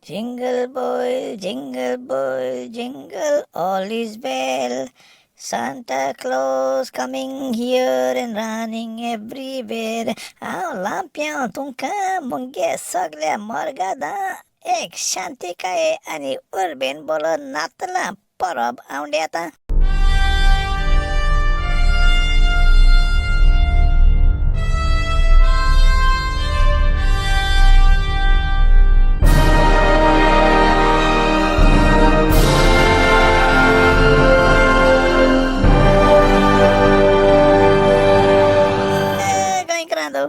Jingle bell, jingle bell, jingle all is well. Santa Claus coming here and running everywhere. हांव लांपयांव तुमकां मुगे सगल्या मोरगादां एक शांतिकाये आनी उर्बेन बोलो नातलां परब आंवडेता. गोंयकारांनो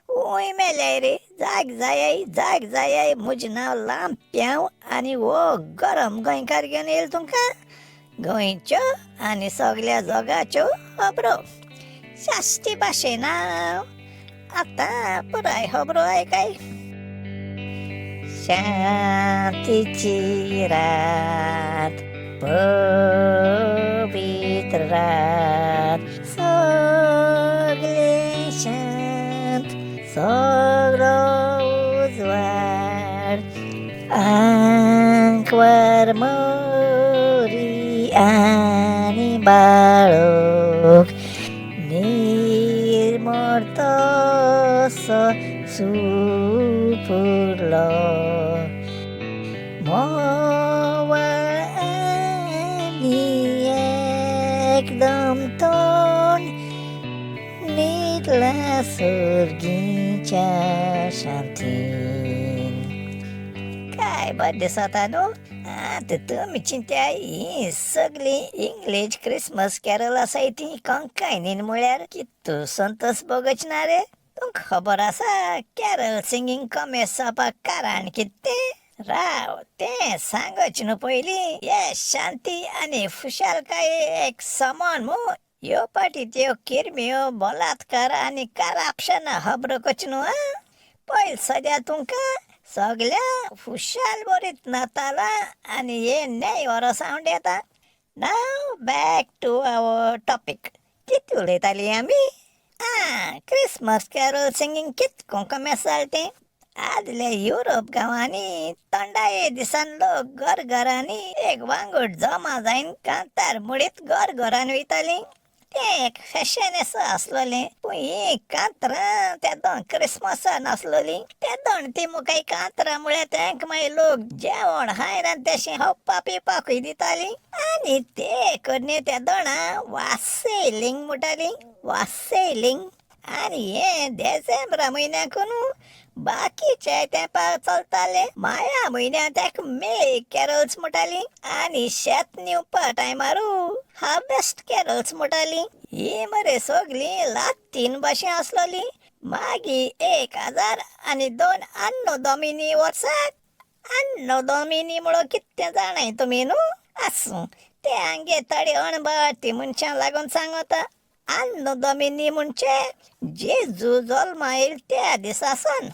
उय मेल्याय रे, जाग जायाय जाग जायाय. म्हजें नांव लांपयांव आनी हो गरम गोंयकार घेवन येयला तुमकां गोंयच्यो आनी सगल्या जगाच्यो खबरो साश्टी भाशेन. हांव आतां पुराय खबरो आयकाय. शांतीची रात, पवित्र रात, सगळें शांत, सगळो उजवाड. आंकवार मोरी आनी बाळक निर्मळ तसो सुपुरलो. म्होंवाळ आनी एकदम तोंड न्हिदला सर्गीच्या शांतीन. काय बरें दिसता न्हू. आतां तुमी चिंत्या ही सगळीं इंग्लीश क्रिसमस कॅरल आसाय ती कोंकणीन म्हळ्यार कितू संतोष भोगच ना रे. तुमकां खबर आसा कॅरल सिंगींग कॉमेस जावपाक कारण कितें? राव तें सांगच न्हू पयलीं. हे शांती आनी खुशालकाये एक समान मू. ह्यो पाटी त्यो किरम्यो, बलात्कार आनी करप्शना खबरो करच न्हू. आं, पयल सद्या तुमकां सगल्या खुशाल बरीत नातालां आनी हे न्याय वरस आंवडेता. Now back to our topic. कितें उलयतालीं आमी? आं, क्रिसमस कॅरल सिंगींग कितको कमेस जालें तें. आदल्या युरोप गांवांनी थंडाये दिसान लोक घर घरांनी एक वांगड जमा जायन कांतार मुडीत घर घरान वयतालीं. तें एक फॅशन असो आसलोलें. पूण हीं कांतरां तेदोन क्रिसमसा नासलोलीं. तेदोन ती मुखाय कांतरां म्हळ्यार तेंक मागीर लोक जेवण खायन आनी तशें खावपा पिवपाकूय दितालीं. आनी ते करणे तेदोणा वासेलिंग म्हणटालीं, वासेलिंग. आनी हें देसेंब्रा म्हयन्याक न्हू बाकीचे तेंपार चलताले. माया म्हयन्याक तेका मे कॅरल्स म्हणटालीं आनी शेत निवपा टायमारू हार्वेस्ट कॅरल्स म्हणटालीं. ही मरे सगलीं लातीन भाशेन आसलोलीं. मागीर 1002 अन्नो दोमिनी वर्साक, अन्नो दोमिनी म्हणून कितें जाणाय तुमी न्हू? आसूं, ते आमगे थोडे अणबाळ मनशां लागून सांगता. अन्नो दोमिनी म्हणजे जेजू जल्मा येयल त्या दिसा सान.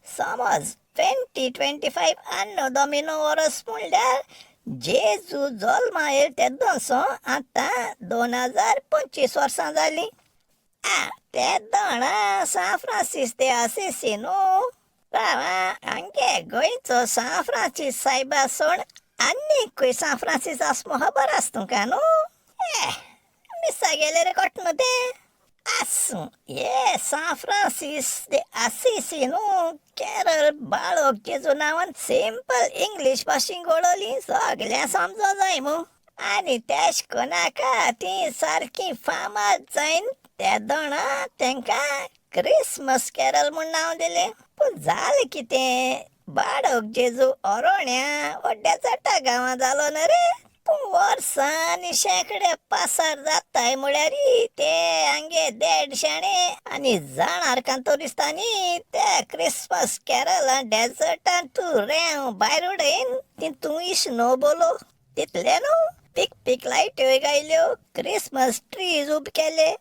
समज 2025 अन्नो दोमिनो वरस म्हणल्यार जेजू जल्मा येयल तेदोसो आतां 2025 वर्सां जालीं. आ तेदोण सांत फ्रांसीस दे आसिसी न्हू. राव आमगे गोंयचो सांत फ्रांसीस सायबा सोड आनीकूय सांत फ्रांसीस आसा म्हूण खबर आसा तुमकां न्हू? ए मिसा गेले रे कोट न्हू तें. आसूं, हे सांत फ्रांसीस दे आसिसी न्हू कॅरल बाळक जेजू नांवान सिंपल इंग्लीश भाशेन घडोवली सगळ्यां समजो जाय मू. आनी तेश कोनाका ती सारकी फामाद जायन तेदोणा तेंकां क्रिसमस कॅरल म्हूण नांव दिलें. पूण जालें कितें, बाळक जेजू अरोण्या वो डेजर्टा गांवां जालो न्हू रे. पूण वर्सां आनी शेंकडे पासार जाताय म्हळ्यार ते आमगे देडशाणे आनी जाणार कांतोरिस्तांनी त्या क्रिसमस कॅरलां डेजर्टान तूं रेंव भायर उडयन तितूं इश्नो बोलो तितलें न्हू. पीक पीक लायट्यो गायल्यो, क्रिसमस ट्रीज उब केले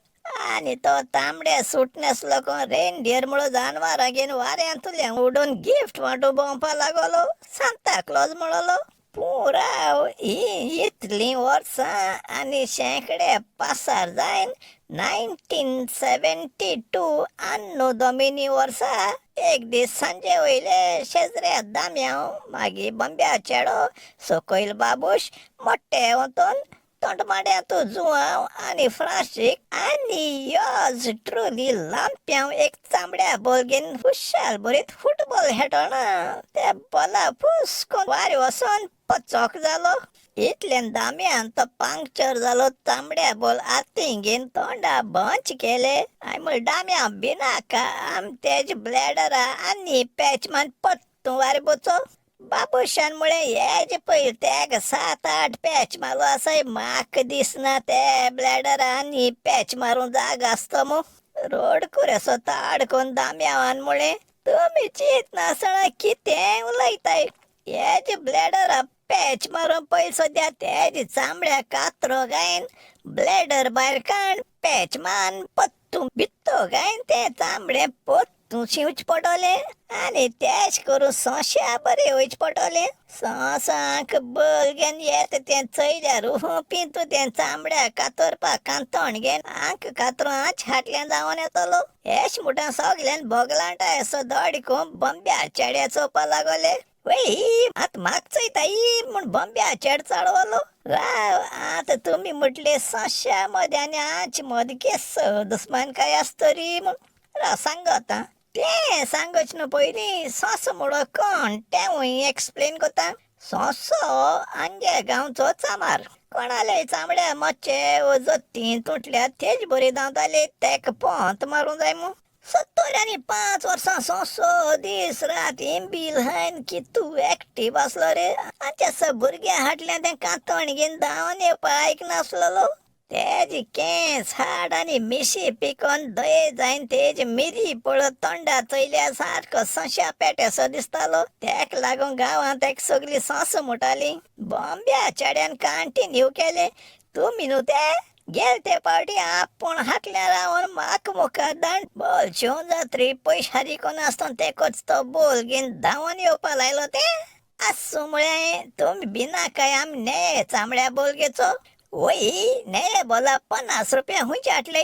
आनी तो तांबडे सूट न्हेसलो कोण रेनडियर म्हणून जानवरां घेवन वाऱ्यांतल्यान उडोवन गिफ्ट वांटू भोंवपा लागलो, सांता क्लॉज म्हणलो. पुराव ही इतलीं वर्सां आनी शेंकडे पासार जायन 1972 अन्नो दोमिनी वर्सा एक दीस सांजे वयले शेजऱ्या दाम्यांव, मागीर बंब्या चेडो, सकयल बाबूश, मोट्टे वतून तोंडमाड्यांत जुआंव आनी फ्रांसीक आनी योज ट्रुली लांप्यांव एक चामड्या बॉल घेवन खुशाल बरीत फुटबॉल खेळटना त्या बॉला फुसकून वारें वचोन पचक जालो. इतल्यान दाम्यान तो पंक्चर जालो तांबड्या बॉल आती घेवन तोंडा बंच केले. हांवें म्हणलें दाम्या भिनाका, आम तेज ब्लॅडरा आनी पॅच मान पत्तू वारें बोचो. बाबूशान म्हळें हेजे पयर तेका 7-8 पॅच मारलो आसाय, म्हाका दिसना ते ब्लॅडरा आनी पॅच मारूंक जाग आसतो मू. रोडकुरेसो ताड करून दाम्यावान म्हळें तुमी चिंत नासतना कितें उलयताय, हेजे ब्लॅडरा पॅच मारून पयर सद्या तेजे चामड्या कातरो घायन ब्लॅडर भायर काड पॅच मान पत्तू बित्तो घायन तें चामडें पोत्तू शिंवचें पडटलें आनी तेश करून सोंश्या बरें वयचें पडटलें. सोंसांक बल घेवन येता तें चयल्यार पिंतू तें चामड्या कातरपाक कांतण घेवन आंक कातरून आंच हाटल्यान जावन येतलो. हेश म्हणटा सगल्यान बोगलांटा असो दड करून बंब्या चेड्या चोवपा लागले. वय आतां म्हाका चोयताय म्हूण बंब्या चेड चाळवलो. राव आतां तुमी म्हटलें सोंश्या मदें आनी आंच मदें केसो दुस्मानकाय आसतरी म्हूण. राव सांगता तें सांगच न्हू पयलीं सोंसो म्हणो कोण तेंवूय एक्सप्लेन करता. सोंसो आमगे गांवचो चामार, कोणाले चामड्या मोचे वो जत्ती तुटल्या तेज बरी धांवताले, तेका पोंत मारूंक जाय मू. 75 वर्सां सोंसो दीस रात इम्बील हायन कितू एक्टीव आसलो रे. आमच्या भुरग्यां हाडल्या तें कांतण घेवन धांवन येवपा आयकनासलेलो. तेजे केंस हाड आनी मिशी पिकोन दये जायन तेज मिरी पळत तोंडा चोयल्या सारको सोंश्या पेटेसो दिसतालो. तेका लागून गांवांत तेका सगळीं सोंसो म्हणटाली. बॉम्ब्या चेड्यान कंटिन्यू केलें तुमी न्हू ते गेले ते पावटी आपूण हाटल्या रावन म्हाका मुखार दांड बोल शिवून जात्री पयशे हारी कोन आसतना तेकच तो बोल घेवन धांवन येवपा लायलो. तें आसूं म्हळें तुमी भिनाकाय, आमी नेये चामड्या बोल घेचो. वय नेये बोला 50 रुपया हुंयचे हाडले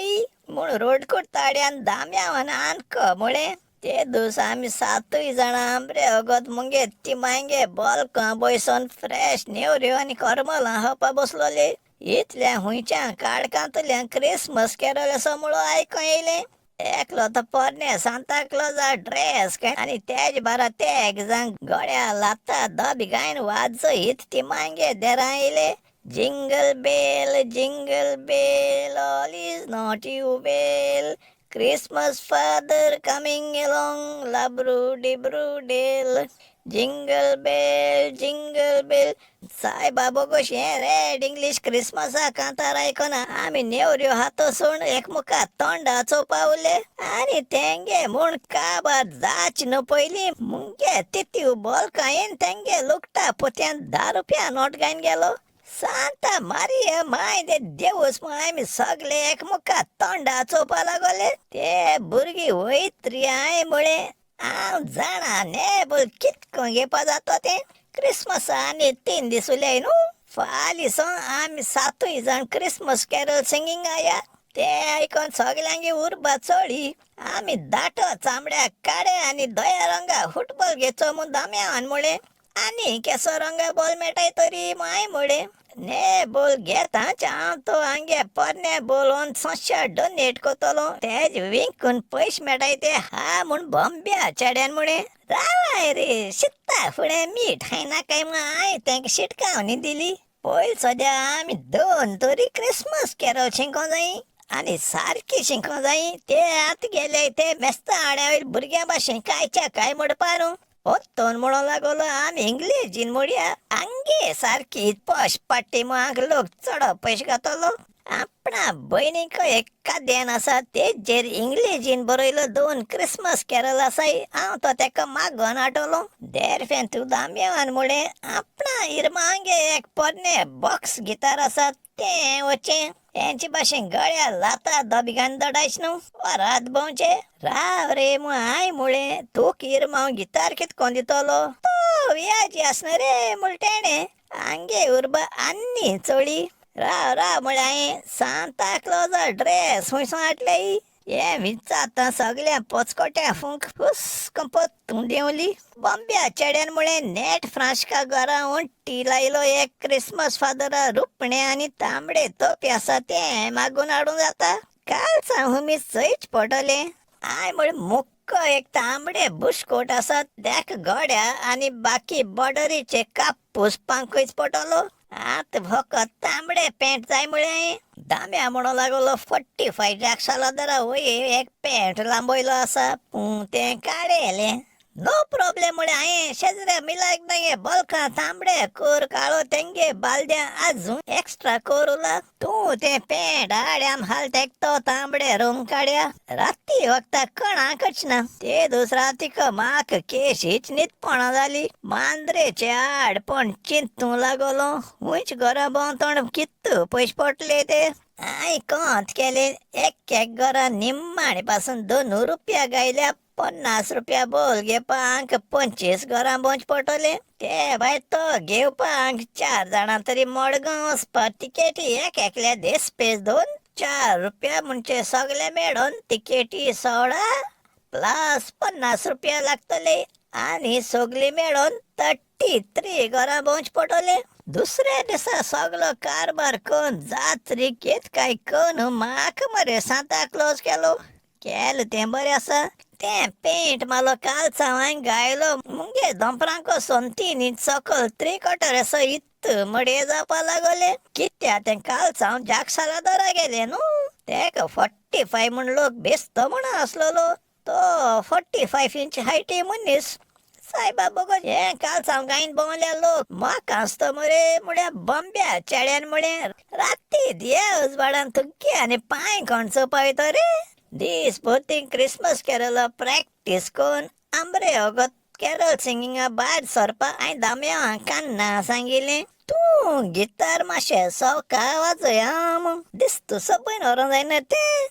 म्हूण रोडकूट ताड्यान दाम्यावान आनक म्हळें. ते दीस आमी 7 जाणां आमरे वगत मुगे तिमांगे बोलकां बयसोन फ्रेश नेवऱ्यो आनी करमलां खावपा बसलोले. इतल्या हुंयच्या काळखांतल्या क्रिसमस कॅरल असो म्हणो आयकों येयलें. एकलो तो पोरणे सांता क्लॉजा ड्रेस आनी तेज बारा ते जाण गळ्या लाता दबी गायन वाजयत ती मांगे देरां येयले. Jingle bell jingle bell all is not you well, Christmas father coming along लाब्रू Dibru Dell, jingle bell jingle bell. सायबा बोगोश हें रेड इंग्लीश क्रिसमसा कांतार आयकोना आमी नेवऱ्यो हातो सोड एकमुखा तोंडा चोवपा उरले. आनी तेंगे म्हूण काबार जाच न्हू पयलीं मुगे तितीव बोल कांयन तेंगे लुकटा पोत्यान 10 रुपया नोट घायन गेलो. सांता मारिया my दे देवूस म्हूण आमी सगळे एकमुखा तोंडा चोवपा लागले. ते भुरगीं वयत रे हांवें म्हळें हांव जाणा ने बोल कितको घेवपा जाता तें. क्रिसमसा आनी 3 दीस उरले न्हू, फाल्यां सावन आमी 7 जाण क्रिसमस कॅरल सिंगींग आया. तें आयकोन सगल्यांगे उर्बा चोळी. आमी दाटो चामड्या काळे आनी दया रंगा फुटबॉल घेचो म्हूण दाम्यावान म्हळें. आनी केसो रंगा बॉल मेळटाय तरी हांवें म्हळें ने बोल घेताच हांव तो आमगे पोरणे बोलोन सोंश्या डोनेट करतलो, तेज विकून पयशे मेळटाय ते हा म्हूण बॉम्ब्या चेड्यान म्हळें. रावाय रे शित्ता फुडें मीठ खायना काय म्हूण हांवें तेंका शिटकावणी दिली. पयर सद्या आमी 2 तरी क्रिसमस कॅरल शिकों जाय आनी सारकी शिकों जाय. ते आतां गेले ते मेस्ता आड्या वयल्या भुरग्यां भाशेन कांयच्या काय म्हणपा न्हू. ओत्तोन म्हणूंक लागलो आमी इंग्लेजीन म्हणया आंगे सारकी पश पाट्टी म्हूण लोक चड पयशे घातलो. आपणा भयणीक एक कादेन आसा तेजेर इंग्लेजीन बरयलो 2 क्रिसमस कॅरल आसाय, हांव तो तेका मागोन हाडटलो. देरफेन तूं दाम्यावान म्हळें आपणा इरमांगे एक पोरणे बॉक्स गिटार आसा तें वचें तेंचे भाशेन गळ्या लाता दबिगान दडायच न्हू वरात भोंवचे. राव रे म्हूण हांवें म्हळें तूं इरमांव गिटार कितको दितलो, तो व्याजी आसना रे म्हूण तेणें आंगे उर्बा आनी चोळी. राव राव म्हळें हांवें सांता क्लॉजा ड्रेस खुंयसून हाडले. हे विचारता सगळ्या पोचकोट्या फूंक फुस कंपत देंवली. बॉम्ब्या चेड्यान मुळे नेट फ्रांशका घरा उंटी लायलो एक क्रिसमस फादरा रुपणे आनी तांबडे तोपी आसा ते मागून हाडूं जाता. काल सांगू मी चोयच पडटले. I म्हळ मुक्को एक तांबडे बुशकोट आसा देख गड्या आनी बाकी बॉर्डरीचे कापूस पांकूच पडटलो. आतां फकत तांबडे पेंट जाय म्हळें. दाम्या म्हणो लागलो 45 जाक्सालादरा वयर एक पेंट लांबयलो आसा पूण तें काडलें. नो प्रॉब्लेम म्हळें हांवें शेजऱ्या मिलाक नागे बल्कां तांबडे कोर काळो तेंगे बालद्या आजून एक्स्ट्रा कोर उरला. तूं तें पेंट हाड आम हाल तेकतो तांबडे रंग काड्या. राती वखता कणाकच ना. ते दुसरा तिका म्हाक केशीच न्हिदपणां जाली. मांद्रेचे आड पण चिंतूं लागलो उंच घरा भोंवतण कित्तू पयशे पडले ते. हांवें कोंत केले एक एक घरा निम्माणे पासून 2 रुपया गायल्या 50 रुपया बोल घेवपाक 25 घरां भोंवचें पडटलें. ते भायर तो घेवपाक 4 जाणां तरी मडगांव वचपाक तिकेटी एक एकल्या देसपेस 2-4 रुपया म्हणजे सगळे मेळोन तिकेटी 16 प्लस 50 रुपया लागतले आनी सगळी मेळोन 33 घरां भोंवचें पडटलें. दुसऱ्या दिसा सगलो कारभार करून जात्री कित काय करून म्हाका मरे सांता क्लॉज केलो. केलें तें बरें आसा. तें पेंट मालो कालसांव हांवें गायलो मुगे दोंपरांको सोमती सकल 3/4 असो इत्त मडये जावपा लागले. कित्या तें कालसांव जाक्सालादरा गेलें न्हू. तेका 45 म्हूण लोक बेस्तो म्हण आसलेलो. तो 45 इंच हायटी मनीस. सायबा बगो हें कालसांव गायन भोंवल्या लोक म्हाका आसतो मरे म्हळ्यार बॉम्ब्या चेड्यान म्हळें राती दिया उजवाडान तुगे आनी पांय कोणचो पावयतो रे. दीस भर क्रिसमस कॅरला प्रॅक्टीस करून आमरे वगत कॅरल सिंगिंगा भायर सरपा हांवें दाम्या कान्ना सांगिल्लें तूं गितार मातशें सवका वाजय आं दिसता सबयन व्हरोंक जायना तें.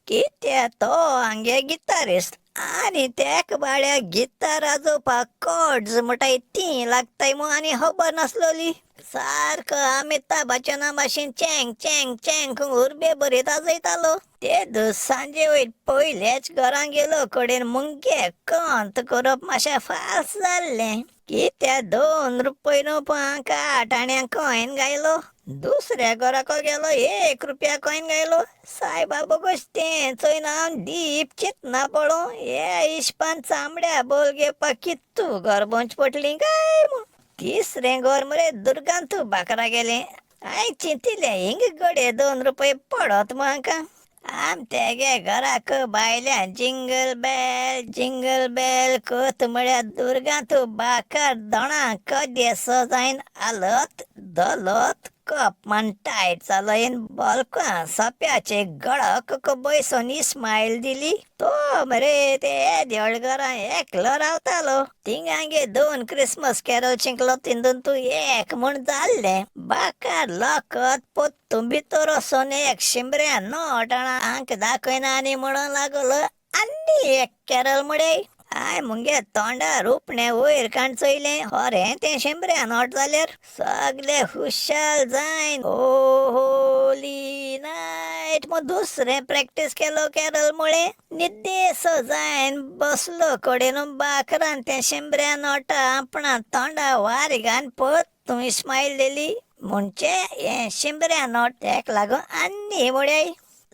कित्या तो आमगे गितारिस्ट आनी तेका बाळ्या गितार वाजोवपाक कॉर्ड्स म्हणटाय तीं लागताय म्हूण आनी खबर नासलोली. सारको अमिताभ बच्चना भाशेन चँग चँग चँग उर्बे बरीत वाजयतालो. ते दीस सांजे वयर पयलेच घरां गेलो कडेन मुगे कंत करप मातशें फाल्स जाल्लें. कित्या 2 रुपये न्हू हांकां 8 आण्या कॉयन गायलो. दुसऱ्या घराको गेलो 1 रुपया कॉयन गायलो. सायबा बोगोस तें चोयना हांव दीप चिंतना पळोवं हे इश्पान चामड्या बोल घेवपाक कित्तू घर भोंवचें पडलीं काय म्हूण. तिसरें घर मरे दुर्गांतू बाकरा गेलें. हांवें चिंतिल्लें हिंग गडये 2 रुपये पडत म्हाका. आम तेगे घराक भायल्या जिंगल बेल जिंगल बेल कोत म्हळ्यार दुर्गांतू बाकर दोणां कदेसो जायन आलत दलत कप म्हण टायट जालो बल्कां सोप्याचे गळक बयसोन इस्मायल दिली. तो मरे ते देवळ घरां एकलो रावतालो. थिंगांगे 2 क्रिसमस कॅरल शिंकलो तिंदून तूं एक म्हूण जाल्लें. बाकार लकत पोत्तून भितर वचोन एक शिंबऱ्या नोट आंक दाखयना आनी म्हणून लागलो आनी एक कॅरल मुळे. I मुगे तोंडार उपणें वयर काण चोयलें खरें तें शिंबऱ्या नोट जाल्यार सगळे खुशाल जायन ओ होली नायट म्हूण दुसरें प्रॅक्टीस केलो कॅरल मुळे. निद्देसो जायन बसलो कडेन बाकरान तें शिंबऱ्या नोटा आपणा तोंडा वारी घालून परतून इस्मायल दिली. म्हणजे हें शिंबऱ्या नोट तेका लागून आनी मुळे.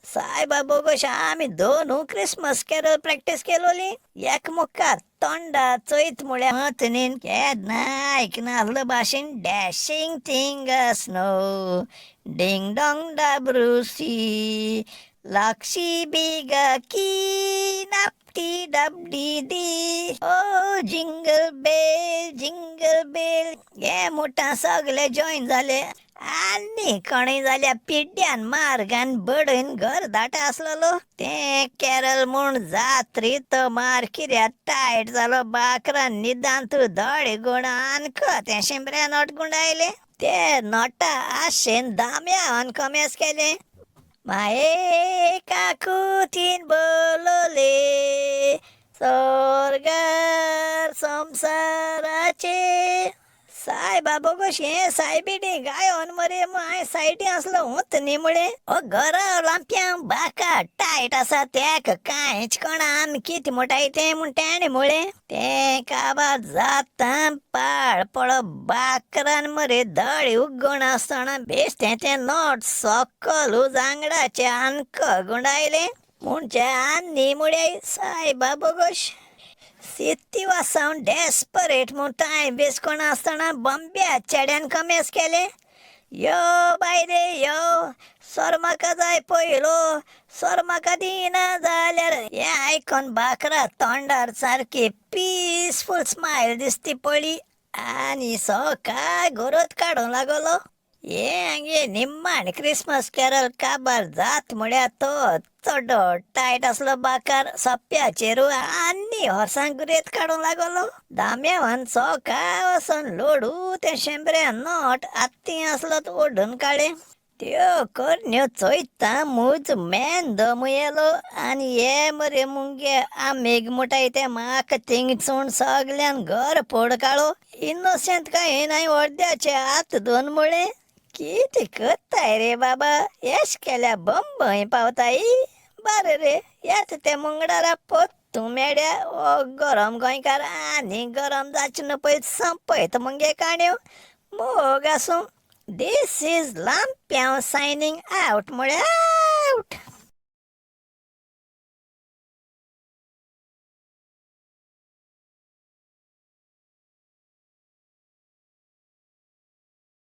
सायबा बोगोश आमी 2 क्रिसमस कॅरल प्रॅक्टीस केलोली. एक मुखार तोंडा चोयत म्हळ्यार मतनीन केन्ना आयकनासलो भाशेन dashing thing snow ding dong डाब्रुसी लाक्षी बिगा की नापटी डबडी दी ओ जिंगल बेल जिंगल बेल. हे मुठां सगळे जॉयन जाले आनी कोणूय जाल्यार पिड्ड्यान मार्गान बडयन घर दाटा आसलेलो. तें कॅरल म्हूण जात्री तो मार कित्याक टायट जालो बाकरान निदान तूं दोळे गुण आनक तें शिंबऱ्या नोट गुंडायले. ते नोटा आशेन दाम्यान कमेस केलें. माये काकुतीन बोलले सोर्गार संवसाराचे. सायबा सायबा बोगोश हे सायबिणी गायोन मरे हांवें सायटी आसलो होत न्ही म्हळें. ओ गरव लांप्यां बाका टायट आसा त्याक कांयच कोणा आमी कितें म्हणटाय तें म्हूण तेणें म्हळें. तें काबार जाता पाळ पळो बाकरान मरे दळी उगण आसतना बेश्टें तें नोट सकल जांगडाचें आनक गुंडायलें म्हणजे आनी मुळे सायबा बोगोश सित्ती वासावन डेस्परेट म्हूण टायम वेस्ट कोण आसतना बॉम्ब्या चेड्यान कमेस केलें. यो बाय रे यो, सर म्हाका जाय पयलो, सर म्हाका दिना जाल्यार. हें आयकोन बाकरा तोंडार सारकी पिसफूल स्मायल दिसती पळी आनी सकाळ गरत काडूंक लागलो. हे हांगे निम्माण क्रिसमस कॅरल काबार जात म्हळ्यार तो चडो टायट आसलो बाकार सोप्याचेरू आनी हॉर्सांक गुरेत काडूंक लागलो. दाम्यावान सकाळ वचून लोडू तें शेंबऱ्या नोट आत्ती आसलो तो ओडून काडलें. त्यो करण्यो चोयता मुज मेंदो मुयेलो आनी हे मरे मुगे आमेग मुटाय ते म्हाका थिंगसून सगल्यान घर फोड काडलो. इनोसेंत काय नाय अर्द्याचे हात दोन म्हळें. कितें करताय रे बाबा, येश केल्या बंबय पावताय. बरें रे येता ते मुंगडारा पोत्तू मेड्या. ओ गरम गोंयकार आनी गरम जाचें न्हू पयलीं संपयता मुगे काणयो. मोग आसूं. This is Lampiao signing out म्हळ्यार आउट.